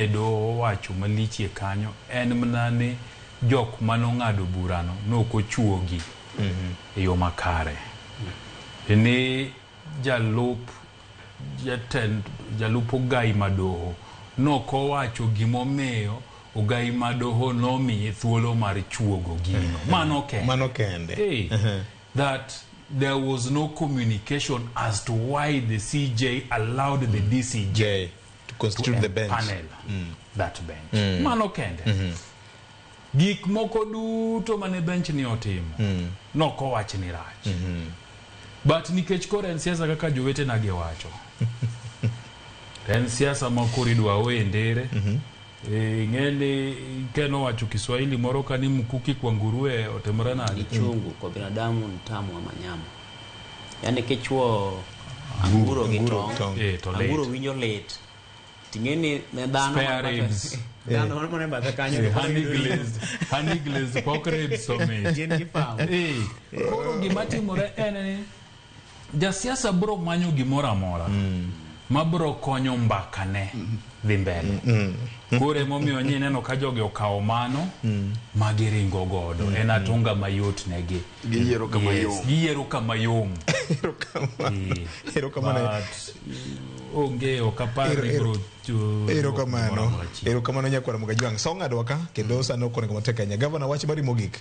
e doho owacho malichie kanyo en mana ni jok manong'ado burano nok ochuogi e yo makare. Ni jalup jatend jalup ogai madoho nokowacho gimomiyo ogai madoho nomiye thuolo mar chuogo gino. Mano kende. Mano kende. Hey, that there was no communication as to why the CJ allowed the DCJ J to constitute the bench. panel that bench. Mano kende. Gik moko duto mane bench ni otimo nokowach ni rach. But nikech koro en siasa kaka jowetena gi wacho. En siasa ma koro idwa oe ndere. Ing'e ni Ken owacho Kiswahili moro ka ni mkuki kwa nguruwe otimore nade? Ni chungu kwa binadamu ni tamu ama nyama. Yaani kichuo anguro gi Anguro tong', tong'. To lit. Anguro winjo lit. Ting'e ni ne dhano Spare man bathe- ribs. Dhano man e bathe kanyo to Honey glazed, honey glazed pork ribs omit. gin gifawo. Koro gima timore en ni jasiasa bro manyo gimoro amora ma bro konyo mbakane dhi mbele. Koro emomiyo nyineno ka jogi okawo mano ma giringo godo. En atunga mayot negi. Giyiero kama Yes, yom. Giyiero kama yom. Erokamano. Erokamano. But onge ok apar ni bro Erokamano. gimoro amora chien. Erokamano nyakwara Mugajwang'. Sa ong'adowa ka kendo sani ok onego matek ahinya. Gavana wach mari mogik.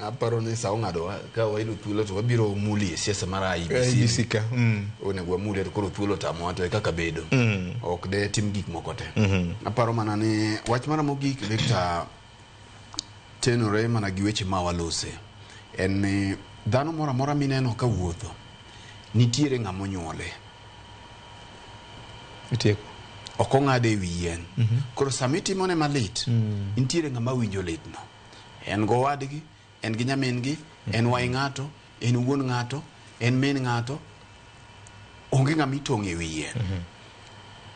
Aparo ni sa ong'adowa ka wayudo thuolo to wabiro mulie siasa mar IEBC. IEBC ka. Onego wamulie to koro thuolo otamowa to e kaka bedo. Ok de tim gik moko te. Aparo mana ni wach mara mogik Victor tenore mana gi weche ma walose. En ni dhano moro amora mineno ka wuotho nitiere ng'ama onyuole. Itieko. Ok ong'ade e wi yien. Koro sama itimone malit, nitiere ng'ama winjo litno. En gowadgi, en gi nyamin-gi, en wai ng'ato, en wuon ng'ato, en min ng'ato. Onge ng'ama itong'o e wi yien.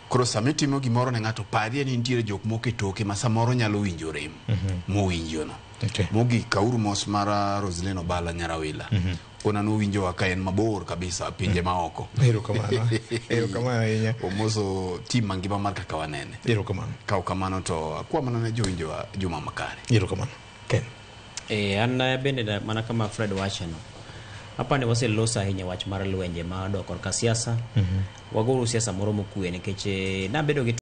Koro sama itimo gimoro ne ng'ato, parie ni nitiere jok moko e toke ma samoro nyalo winjo rem mowinjono. Okay. Mogik, kauru mos mar Roselyn Obala Nyarawila. Kona nowinjowa ka en mabor kabisa pinje maoko. Erokamano. Erokamano ahinya. Omoso tim mangima mar kaka wanene. Erokamano. Ka ok kamano to akwa mana ne jowinjowa juma makare. Erokamano. Ken. An bende mana kama Fred wacheno. Apani waseloso ahinya wach mar lwenje ma odok korka siasa. Wagoro siasa moro mokwe nikech nabedo gi